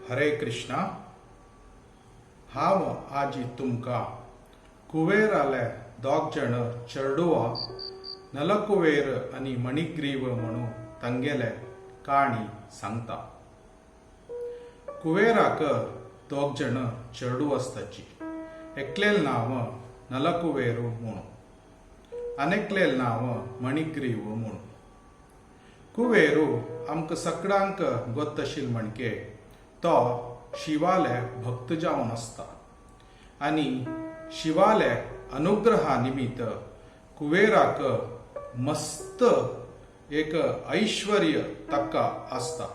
हरे कृष्णा. हांव आजी तुमकां कुवेराले दोग जण चेडवा नलकुवेर आनी मणिग्रीव म्हणून तांगेले काणी सांगता. कुवेराक दोग जण चेडू आसताची. एकलेल नांव नलकुवेरू म्हणून, आनेकलेल नांव मणिग्रीव म्हणून. कुवेरू आमकां सगळ्यांक गोत्तशील म्हणके तो शिवाले भक्त जावन आसता आनी शिवाले अनुग्रहा निमित्त कुवेराक मस्त एक ऐश्वर्य ताका आसता.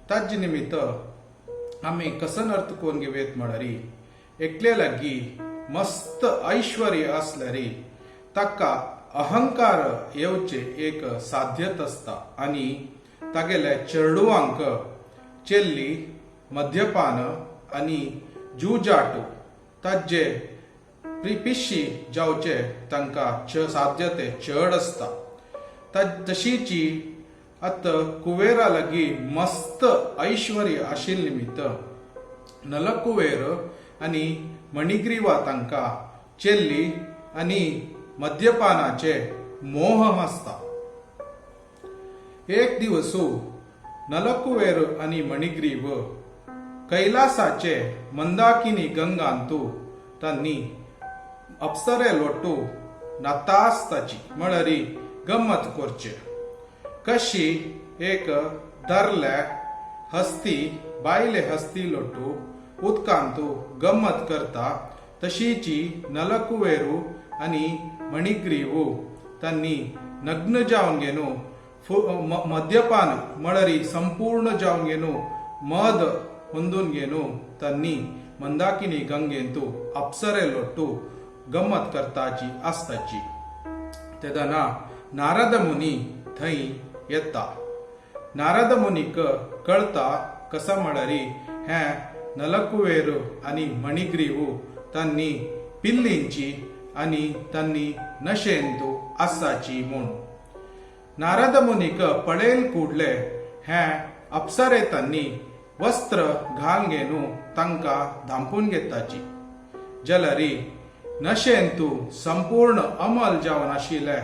ताजे निमित्त आमी कसन अर्थ करून घेवयेत म्हळ्यार, एकले लागीं मस्त ऐश्वर्य आसल्यार ताका अहंकार येवचे एक साध्यत आसता आनी तागेले चेडवांक चेल्ली, मद्यपान आनी जुजाटू ताजे पिशी जावचे तांकां साध्यते चड आसता. तशीची आतां कुवेरा लागीं मस्त ऐश्वर्य आशिल्ले निमित्त नलकुवेर आनी मणिग्रीवा तांकां चेल्ली आनी मद्यपानाचे मोह आसता. एक दिवसू नलकुवेर आनी मणिग्रीव कैलासाचे मंदाकिनी गंगांतू तांणी अप्सरे लोटू न्हाता आसताची, म्हळ्यार गम्मत करचे. कशी एक धरले हस्ती बायले हस्ती लोटू उदकांतू गम्मत करता, तशीची नलकुवेरू आनी मणिग्रीवू तांणी नग्न जावन घेवन, मद्यपान म्हळ्यार संपूर्ण जावन घेवन, मद ಹೊಂದून घेवन तांणी मंदाकिनी गंगेंतू अप्सरे लोटू गम्मत करताची आसताची. तेदना नारद मुनी थंय येता. नारद मुनीक कळता कसा म्हळ्यार हें नलकुवेर आनी मणिग्रीव तांणी पिल्लींची आनी तांणी नशेंतू आसाची म्हूण. नारद मुनीक पळयल ಕೂಡ್ಲೆ हें अप्सरे तांणी वस्त्र घाल घेवन तांकां धांपून घेताची. जाल्यार नशेंतू संपूर्ण अमल जावन आशिल्ले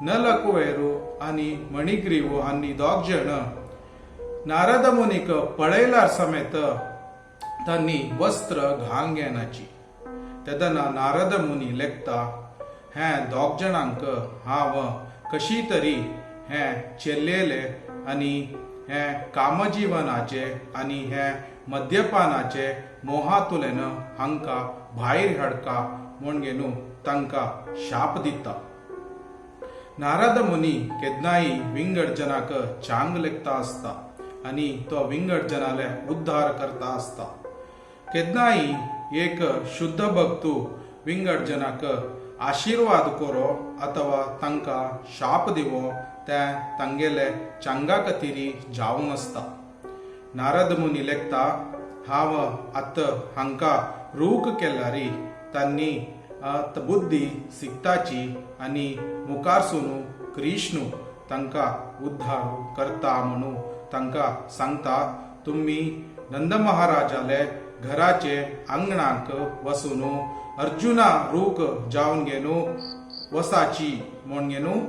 नलकुवेरू आनी मणिग्रीव आनी दोग जण नारद मुनीक पळयल्यार समेत तांणी वस्त्र घाल घेनाची. तेदना नारद मुनी लेखता, हें दोग जाणांक हांव कशी तरी हें चेल्लेले आनी हें कामजीवनाचे आनी हें मद्यपानाचे मोहातुल्यान हांकां भायर हाडका म्हूण घेवन तांकां शाप दिता. नारद मुनी केन्नाय विंगड जनाक चांग लेखता आसता आनी तो विंगड जनाले उद्धार करता आसता. केन्नाय एक शुद्ध भक्तू विंगड जनाक आशिर्वाद करो अथवा तांकां शाप दिवो, ते तांगेले चांगा खातीर जावन आसता. नारद मुनी लेखता, हांव आतां हांकां रूख केल्यार तांणी बुद्धी शिकताची आनी मुखारसून कृष्णू तांकां उद्धार करता म्हणून तांकां सांगता, तुमी नंद महाराजाले घराचे आंगणाक वसून अर्जुना रूख जावन घेवन वसाची म्हूण घेवन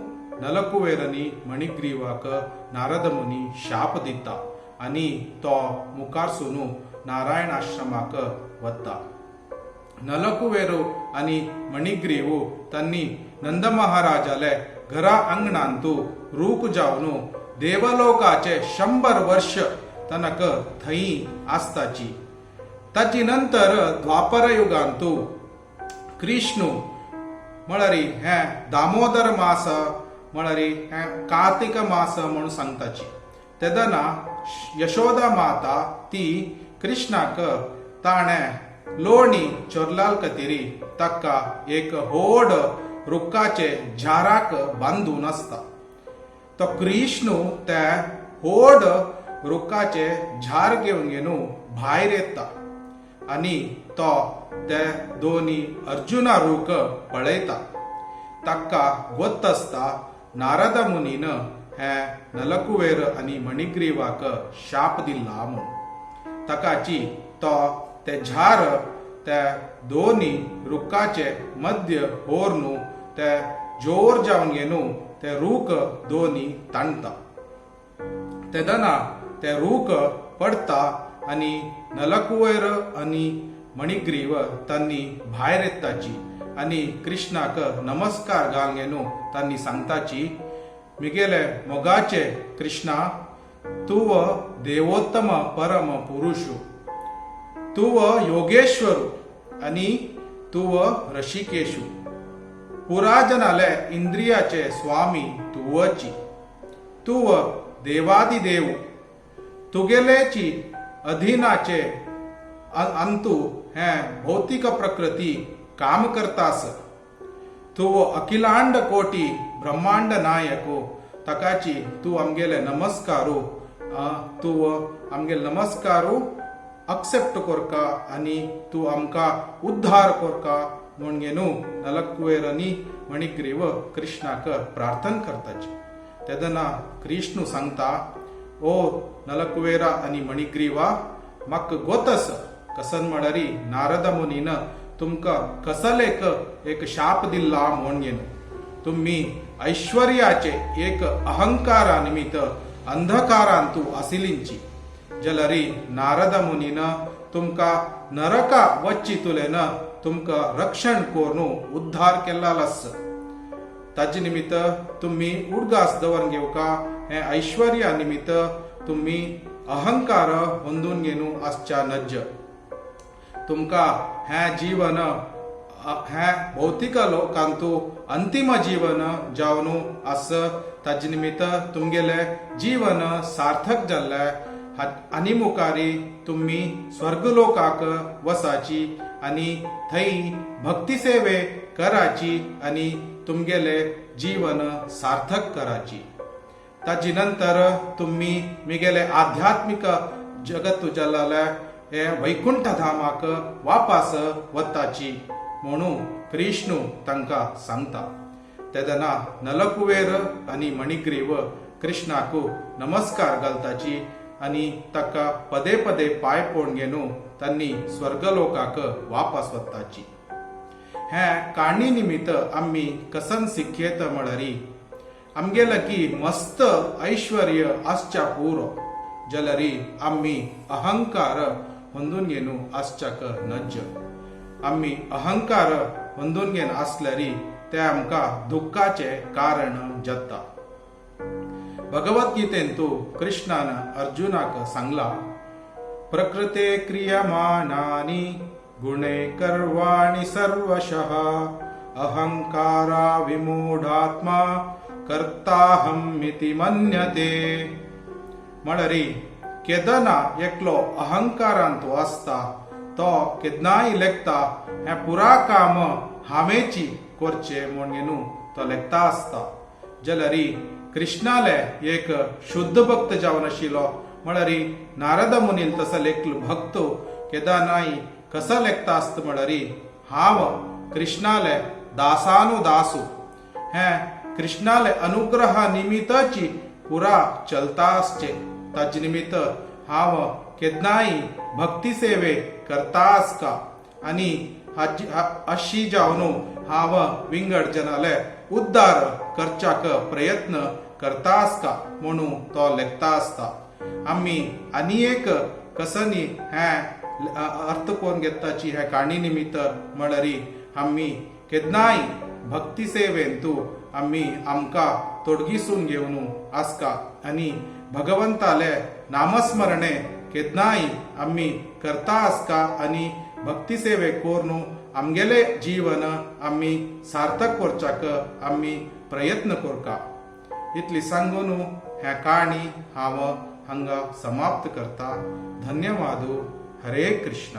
नलकुवेर आनी मणिग्रीवाक नारद मुनी शाप दिता आनी तो मुखारसून नारायण आश्रमाक वता. नलकुवेरू आनी मणिग्रीव तांणी नंद महाराजाले घरा अंगणांतू रूख जावन देवलोकाचे 100 वर्ष तनक थंय आसताची. ताची नंतर द्वापर युगांतू कृष्णू म्हळ्यार हें दामोदर मास, म्हळ्यार हें कार्तिक मास म्हणून सांगताची. तेदना यशोदा माता ती कृष्णाक ताणें लोणी चोरलाल खातीर ताका एक होड रुखाचे झाराक बांदून आसता. तो कृष्णू ते होड रुखाचे झार घेवन घेवन भायर येता आनी तो ते दोनी अर्जुना रूख पळयता. ताका गोत आसता नारद मुनीन हे नलकुवेर आनी मणिग्रीवाक शाप दिल्ला म्हूण. ताकाची तो ते झार त्या दोनी रुखाचे मध्य होरनु ते जोर जावन घेनु ते रूख दोनी ताणता. तेदना ते रूख पडता आनी नलकुवेर आनी मणिग्रीव तांणी भायर येताची आनी कृष्णाक नमस्कार घालून घेनु तांणी सांगताची, मिगेले मोगाचे कृष्णा, तूं देवोत्तम परम पुरुषु, तूं योगेश्वरु आनी तूं ऋषिकेशु, पुराजनाले इंद्रियाचे स्वामी तुवची, तूं देवादिदेव, तुगेलेची अधीनाचे अंतु हें भौतिक प्रकृती काम करतास, तूं अखिलांड कोटी ब्रह्मांड नायको, ताकाची तूं आमगेले नमस्कारू, तूं आमगेले नमस्कारू अक्सेप्ट कोरका आनी तूं आमकां उद्धार कोरका म्हूण घेनु नलकुवेर आनी मणिग्रीव कृष्णाक प्रार्थना करताची. तेदना कृष्णू सांगता, ओ नलकुवेरा आनी मणिग्रीवा, म्हाका गोतस कसन म्हळ्यार नारद मुनीन तुमकां कसलेक एक शाप दिल्ला म्हूण घेनु तुम्ही ऐश्वर्याचे एक अहंकारा निमित्त अंधकारांतु आसिलिंची, जलरी नारद मुनीन तुमकां नरका वच्ची तुलेन तुमकां रक्षण कोरून उद्धार केल्लास. ताजे निमित्त तुम्ही उडगास दवरून घेवका, हे ऐश्वर्या निमित्त तुम्ही अहंकार होंदून घेनु आसच्या नज्ज. तुमकां हें जीवन हें भौतिक लोकांतु अंतिम जीवन जावन आस, ताजे निमित्त तुमगेलें जीवन सार्थक जाल्लें आनी मुखारी तुमी स्वर्गलोकाक वसाची आनी थंय भक्ती सेवे कराची आनी तुमगेले जीवन सार्थक कराची. ताजी नंतर तुम्ही मिगेले आध्यात्मिक जगत जाल्ले हे वैकुंठ धामाक वापस वताची म्हणून कृष्णू तांकां सांगता. तेदना नलकुवेर आनी मणिग्रीव कृष्णाक नमस्कार घालताची आनी ताका पदे पदे पांय पोण घेवन तांणी स्वर्गलोकाक वापस वताची. हे काणी निमित्त आमी कसन शिकयत म्हळ्यार आमगे लागीं मस्त ऐश्वर्य आसच्या पुरो जाल्यार आमी अहंकार ಹೊಂದೂನ್ घेನು आसच्याक नज्ज. आमी अहंकार ಹೊಂದೂನ್ घेन आसल्यार ते आमकां दुख्खाचें कारण जाता. भगवद्गीतेंतु कृष्णान अर्जुनाक सांगला, प्रकृते क्रियमाणानि गुणे कर्वाणि सर्वशः अहंकारा विमूढात्मा कर्ताहमिति मन्यते. म्हळ्यार केदना एकलो अहंकारांत आसता तो केन्नाय लेखता हें पुरा काम हांवेची करचें म्हूण न्हू तो लेखता आसता. जाल्यार कृष्णाले एक शुद्ध भक्त जावन आशिल्लो, म्हळ्यार नारद मुनील तसो लेखलो भक्त केदनाय कसो लेखता आसता, म्हळ्यार हांव कृष्णाले दासानुदासू, हें कृष्णाले अनुग्रह निमित्ताची पुरा चलता आसचे, ताजे निमित्त हांव केन्नाय भक्ती सेवे करता आसका आनी अशी जावन हांव विंगड जनाले उद्धार करच्याक प्रयत्न करता आसका म्हणून तो लेखता आसता. आमी आनी एक कसनी हें अर्थ कोण घेताची हे काणी निमित्त, म्हळ्यार आमी केन्नाय भक्ती सेवेंतु आमी आमकां तोडगिसून घेवन आसका आनी भगवंताले नामस्मरणे केन्नाय आमी करता आसका आनी भक्ती सेवे कोरून आमगेले जीवन आमी सार्थक करच्याक आमी प्रयत्न करका. इतली सांगून ह्या काणी हांव हांगा समाप्त करता. धन्यवाद. हरे कृष्ण.